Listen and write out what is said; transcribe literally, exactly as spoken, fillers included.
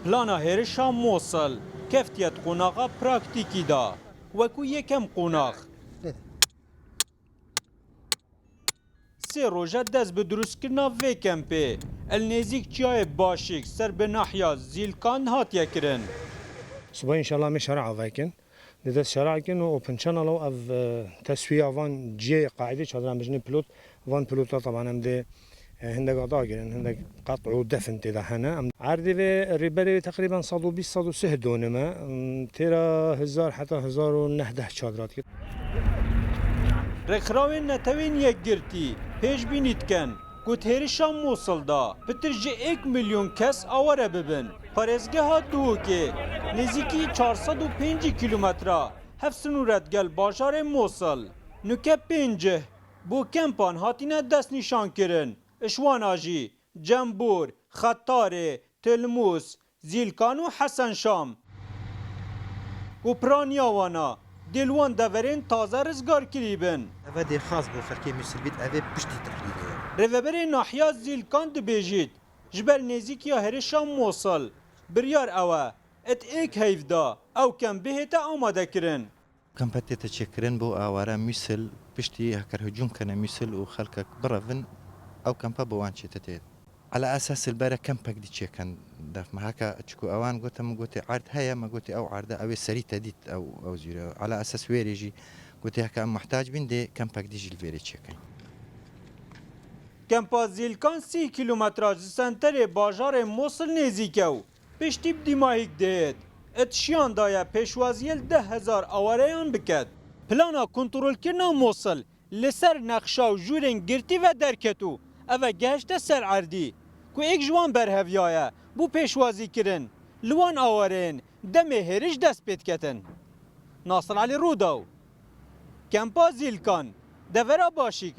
Plana hêrişa Mosil keftiye di qonaxa praktîkî de, wekû yekem qonax. Sê roj e dest bi dirustkirina vê kempê li nêzîk çiyayê Başîk ser bi nahiya Zîlkan hatiye kirin. Sibe înşallah em ê şer'a vekin. Di dest şer'a kin û Open Channel û ev, e, teswiya van cihê qaîdê çadiran bijinê pilot, van pilota taban em dê, e, hindek dagirin, hindek qet û defin tê de hene. Em erdê vê rêberê wê teqrîben sed û bîst, sed û sih donime, em, têra hezar heta hezar û neh deh çadira dikir. Rêkxirawên Netewên Yekgirtî pêşbînî dikin ku di hêrişa Mosil de pitir ji êk milyon kes aware bibin. Parêzgeha Duhokê nêzîkî çar sed û pêncî kîlometre hev sinûre digel bajarê Mosil. Nuke pêncih bo kempan hatine destnîşankirin. Ji wana jî Cembûr, Xetarê, Tilmûs, Zîlkan û Hesen Şam. Ku piraniya wana dê li wan deverên taze rizgarkirî bin. Eve dê xas bo xelkê Mûsil bît, ev ê piştî tehrîrê ye. Rêveberê nahiya Zîlkan dibêjît, ji ber nêzîkiya hêrişa Mosil, biryar ew e, it êk heyv da ew kemp bihête amadekirin. Kempe tête çêkirin bo aware Mûsil, piştî heker hicûm kene Mûsil û xelkek birevin, ew kempe bo wan çête tê. Ala esas li bere kempek dî çêken def me. Heke çiku ewan gote, min gotê erd heye, me gotê ew erde ew ê serî te dît ew, ew zûre. Ala esas wêrê jî gotê heke em muhtac bîn dê kempek dî jî li vêrê çêkin. Kempa Zîlkan sî kîlometra ji senterê bajarê Mosil nêzîk e û piştî bi dîmahîk dihêt. It şiyan daye pêşwaziyê li deh hezar awareyan biket. Plana kontrolkirina Mosil li ser nexşa û jûrên girtî ve derket û eve gehişte ser erdî ku êk ji wan berhevyaye bo pêşwazîkirin li wan awareyên demê hêriş dest pê diketin. Nasir Elî Rûdaw, Kempa Zîlkan, devera Başîk.